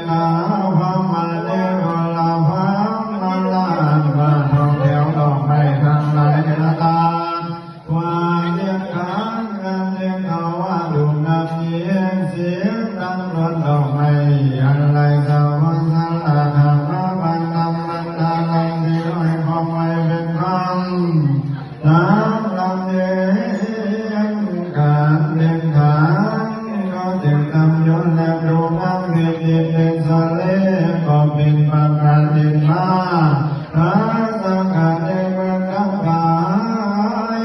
ນາພະມະເນໂກລາພະມະລານ ມາທ່ອງແຖວດອກໄມ້ທັງຫຼາຍລະຕາ ຄວາມເຮັດການງານເຮັດເອົາວ່າດຸງນຳເຢັນ ສຽງດັງລວນດອກໄມ້ ອັນໄລສາວສາລາທາມະບັນດາບັນດາລັງ ທີ່ນ້ອຍຂອງໄມ້ເປັນຄຳ ນາງລຳເລີນການເດີນທາງ ກໍຈຶ່ງນຳຍົນແລະດູງາມເປັນດິນເປັນສະເລ ກໍເປັນປະການເປັນມາ ພາສາການໃນເມືອງກຳປາຍ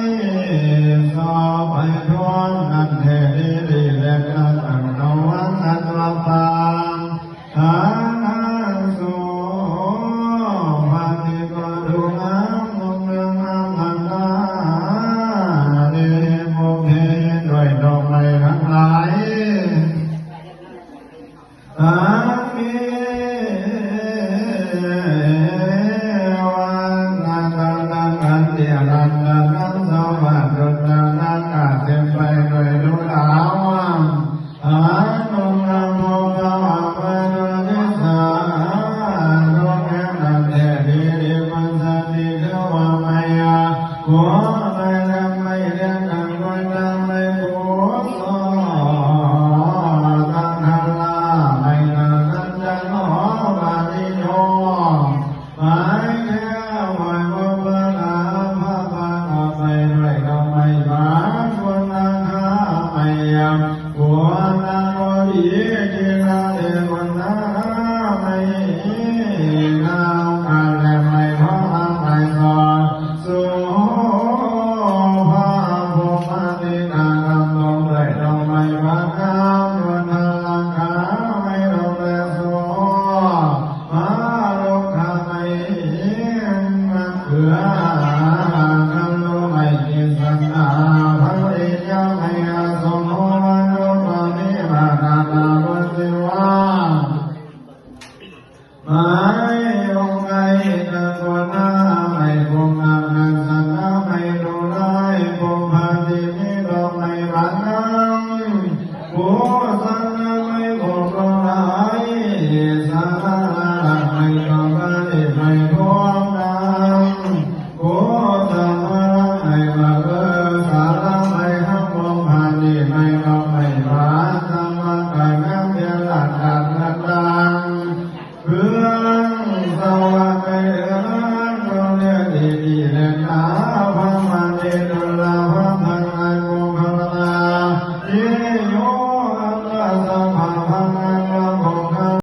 ສອບໄປທວນນັ້ນແທ້ດີດີ ແລະກະຕັ້ງເອົາວັງອັນວ່າປາງ ອານາໂສ ພະຕິກະດຸງາມ ເມືອງງາມອັນນາ ເດໂມເພ ດ້ວຍດອກໄມ້ທັງຫຼາຍ ອາເມ